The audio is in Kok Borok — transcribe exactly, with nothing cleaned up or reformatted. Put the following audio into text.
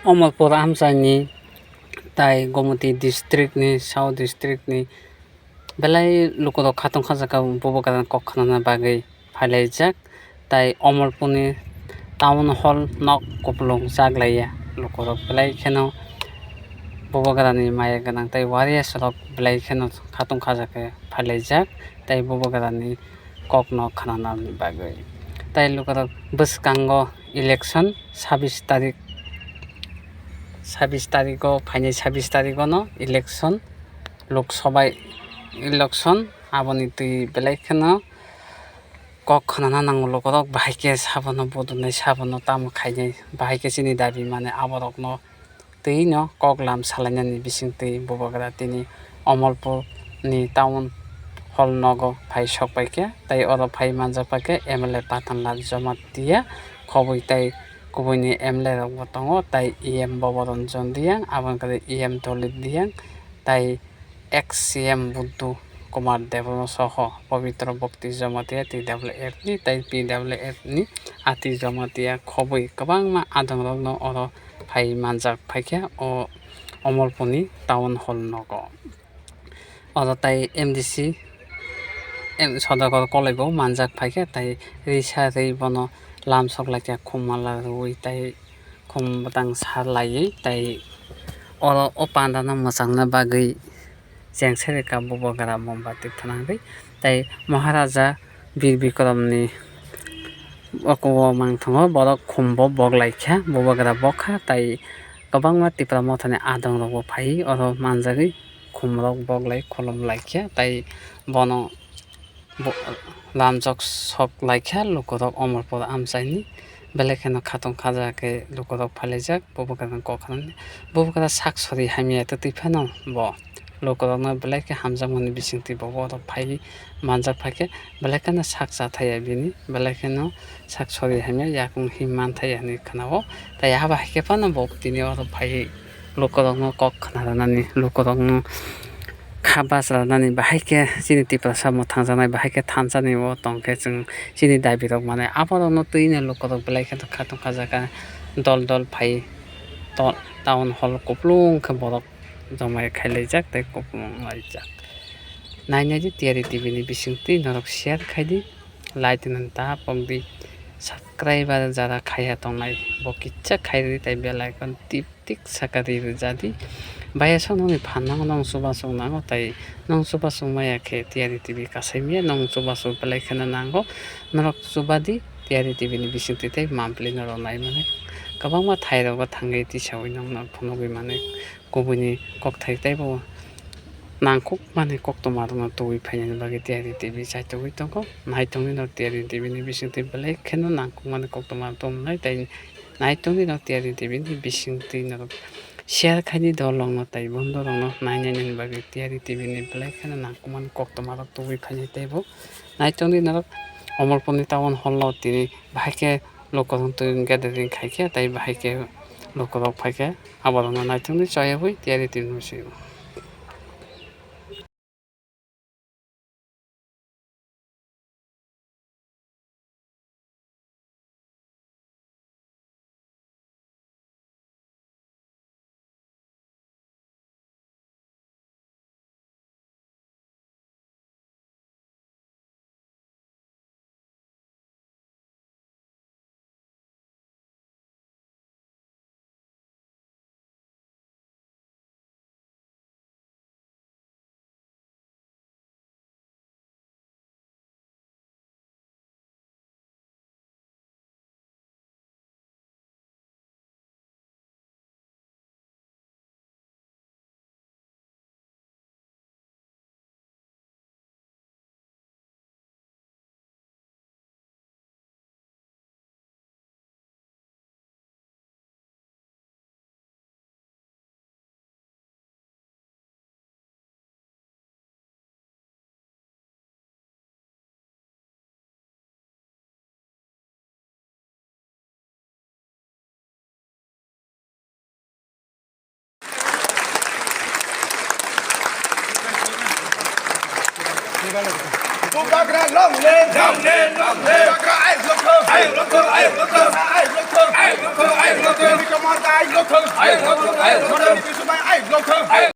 Omorpur amchaini tai Gomoti district ni, South district ni belai lukurok khatungkha jaga bubagra kok khnana bagwi phailaijak. Tai Omorpurni town hall nok kupulung chaklaiya lukurok belai kheno bubagrani maya gwnang tai warriors rok belai kheno khatungkha jaga phailaijak tai bubagrani kokno khnanani bagwi. Tai lukurok bwskango election sabis tarik, sabis tarigo phainai sabis tarigono election, Lok Sabha election, aboni twi belai kheno kok khnana nango lukurok, bahai khe sabono budunai, sabono tamo khainai, bahai khe chini dabi mane aborokno twino kok lam salainani bisingtwi bubagra tini Omorpurni town hall nogo phai sok paikha, tai oro phai manjak paikha M L A Pathanlal Jamatia, khobwi tai kubuini M L A rokbo tongo, tai E M Boboranjan Reang, aboni khe E M Dolip Reang, tai ex C M Buddu Kumar Debbarma soho Pabitra Bhakti Jamatia T W F ni tai P W F ni Ati Jamatia khobwi kwbangma adongrokno oro phai manjak phaikha o Omorpurni town hall nogo. Oro tai M D C, em, Sodagor kolaibo manjak phaikha, tai risa rwi bono lamsok laikha, khum mala rwui tai khum bwtang sar laiwi, tai oro o pandano mwchangna bagwi chengse rwkha bubagra mombati phwnangwi. Tai Maharaja Bir Bikramni oko o mangthango borok khumbo bok laikha, bubagra bokha, tai kwbangma Tipra Mothani adongrokbo phaiwi oro manjagwi khumrok bok lai khulum laikha, tai bono bo-, lamjok sok laikha lukurok Omorpur amchaini, belai kheno khatungkha jaga khe lukurok phailaijak, bubagrani kok khnani, bubagra sak sori hamya twtwi phano bo lukurokno belai khe hamjakmani bisingtwi bo oro phaiwi manjak phaikhe, belai kheno sak chathaya bini, belai kheno sak sori hamya yakung him manthaya hinwi khnao, tai abo hai khe phano bo tini oro phaiwi lukurokno kok khna rwnani, lukurokno kha bachra rwnani, bahai khe chini Tiprasa mwthangjaknai, bahai khe thansa ni o tong khe chwng chini dabi rok mane aborokno twino lukurok belai khe khatungkha jaga dol dol phai to-, town hall kupulung khe borok joma khe khailaijak tei kupulung laijak. Nainai di Tiyari T V ni bisingtwi norok share khai di, like tini ta pok di, subscribe jara khaiya tongnai bo kisa khai di tei bell icon tip tik saka ri rwja di. Baiya song nokni phan nango, nong chubachu nango, tai nong chubachu maya khe Tiyari T V kasai maya, nong chubachu belai kheno nango. Norok chuba di Tiyari T V ni bisingtwi tei monthly norok nai mani. Kwbangma thai rogo thangwi tisaui nokno phunugwi mani, kubuini kokthai teibo nangkukmani koktwma rokno tubui phainani bagwi Tiyari T V chaitugwi tongo. Naitongni norok Tiyari T V ni bisingtwi belai kheno nangkukmani koktwma tongnai tei Naitongni no Tiyari T V ni bisingtwi norok share khai di, dol rokno tei bondhu rokno nainani bagwi Tiyari T V ni belai kheno nangkukmani koktwma rok tubui phainai teibo. Naitongni norok Omorpurni town hall o tini bahai khe lukurok twi gathering khai khe tei bahai khe lukurok phai khe aborokno naitongni choyabwi Tiyari T V ni bisingtwi. Bubagra long live! Long live, long live! Bubagra ai lokthong! Ai lokthong, ai lokthong! Ai lokthong, ai lokthong! Ai lokthong, ai lokthong! Ai lokthong, ai lokthong! Modern Bisu bai ai lokthong!